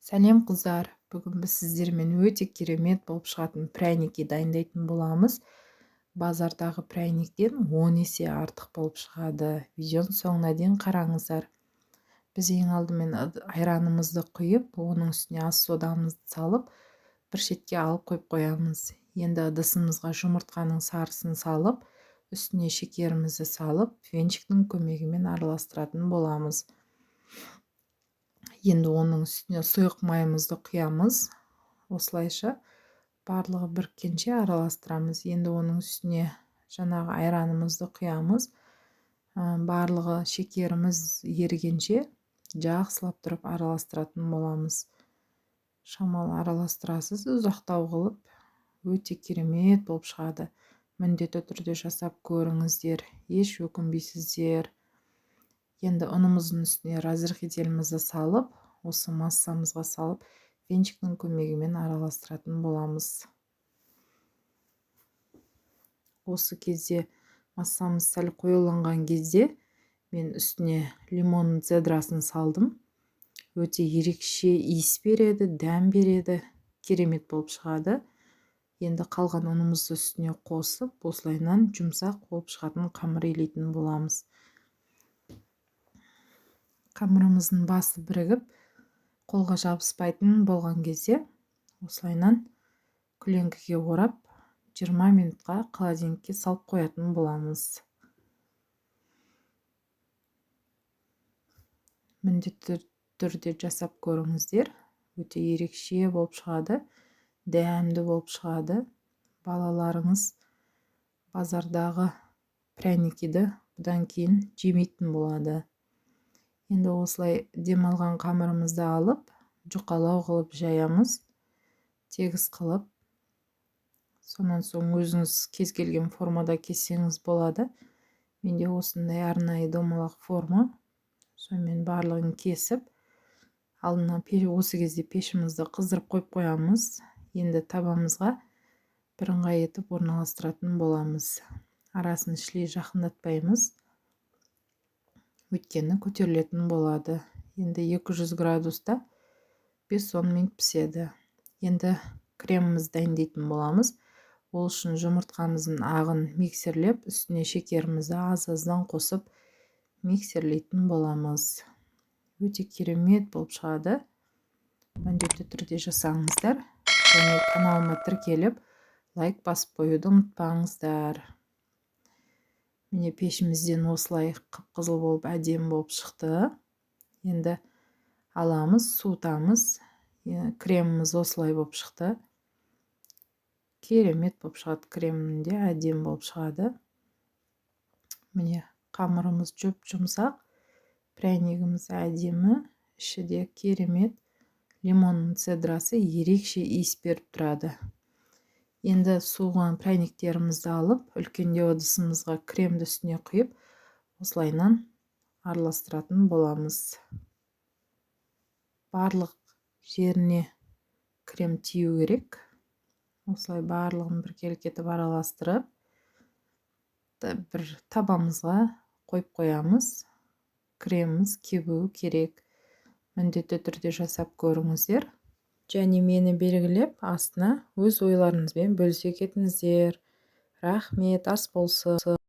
Сәлем, қыздар! Бүгін біз сіздермен өте керемет болып шығатын пряники дайындайтын боламыз. Базардағы пряниктен 10 есе артық болып шығады. Видеоның соңына дейін қараңыздар. Біз ең алдымен айранымызды құйып, оның үстіне ас содамызды салып, бір шетке алып қойып қоямыз. Енді ыдысымызға жұмыртқаның сарысын салып, үстіне шекерімізді салып, венчиктің көмегімен араластыратын боламыз. Енді оның үстіне сұйық майымызды құямыз. Осылайша барлығы біріккенше араластырамыз. Енді оның үстіне жаңағы айранымызды құямыз. Барлығы шекеріміз ерігенше жақсылап тұрып араластыратын боламыз. Шамалы араластырасыз, ұзақтау қылып. Өте керемет болып шығады. Міндетті түрде жасап көріңіздер, еш өкінбейсіздер. Енді ұнымыздың үстіне разрыхителімізді салып, осы массамызға салып, венчиктің көмегімен араластыратын боламыз. Осы кезде, массамыз сәл қоюланған кезде, мен үстіне лимонның цедрасын салдым. Өте ерекше иіс береді, дәм береді, керемет болып шығады. Енді қалған ұнымызды үстіне қосып, осылайынан жұмсақ болып шығатын қамыр илейтін боламыз. Қамырымыздың басы бірігіп, қолға жабыспайтын болған кезде, осылайынан көлеңкеге орап, 20 минутқа холодильникке салып қоятын боламыз. Міндетті түрде жасап көріңіздер. Өте ерекше болып шығады, дәмді болып шығады. Балаларыңыз базардағы пряникиді бұдан кейін жемейтін болады. Енді осылай демалған қамырымызды алып, жұқалау қылып жаямыз, тегіс қылып. Сонан соң өзіңіз кез келген формада кессеңіз болады. Менде осындай арнайы домалақ форма, сонымен барлығын кесіп, алдына осы кезде пешімізді қыздырып қойып қоямыз. Енді табамызға бірыңғай етіп орналастыратын боламыз. Арасын шілей жақындатпаймыз, өйткені көтерілетін болады. Енді 200 градуста 5-10 минут піседі. Енді кремімізді дайындайтын боламыз. Ол үшін жұмыртқамыздың ағын миксерлеп, үстіне шекерімізді аз-аздан қосып, миксерлейтін боламыз. Өте керемет болып шығады. Міндетті түрде жасаңыздар және каналыма тіркеліп, лайк басып қоюды ұмытпаңыздар. Міне, пешімізден осылай қып-қызыл болып, әдемі болып шықты. Енді аламыз, суытамыз. Креміміз осылай болып шықты. Керемет болып шығады, кремім де әдемі болып шығады. Міне, қамырымыз жұп-жұмсақ, прянигіміз әдемі, іші де керемет. Лимонның цедрасы ерекше иіс беріп тұрады. Енді суыған пряниктерімізді алып, үлкендеу ыдысымызға кремді үстіне құйып, осылайынан араластыратын боламыз. Барлық жеріне крем тию керек. Осылай барлығын біркелкі етіп араластырып, бір табамызға қойып қоямыз. Креміміз кебуі керек. Міндетті түрде жасап көріңіздер және мені белгілеп, астына өз ойларыңызбен бөлісе кетіңіздер. Рахмет, ас болсын!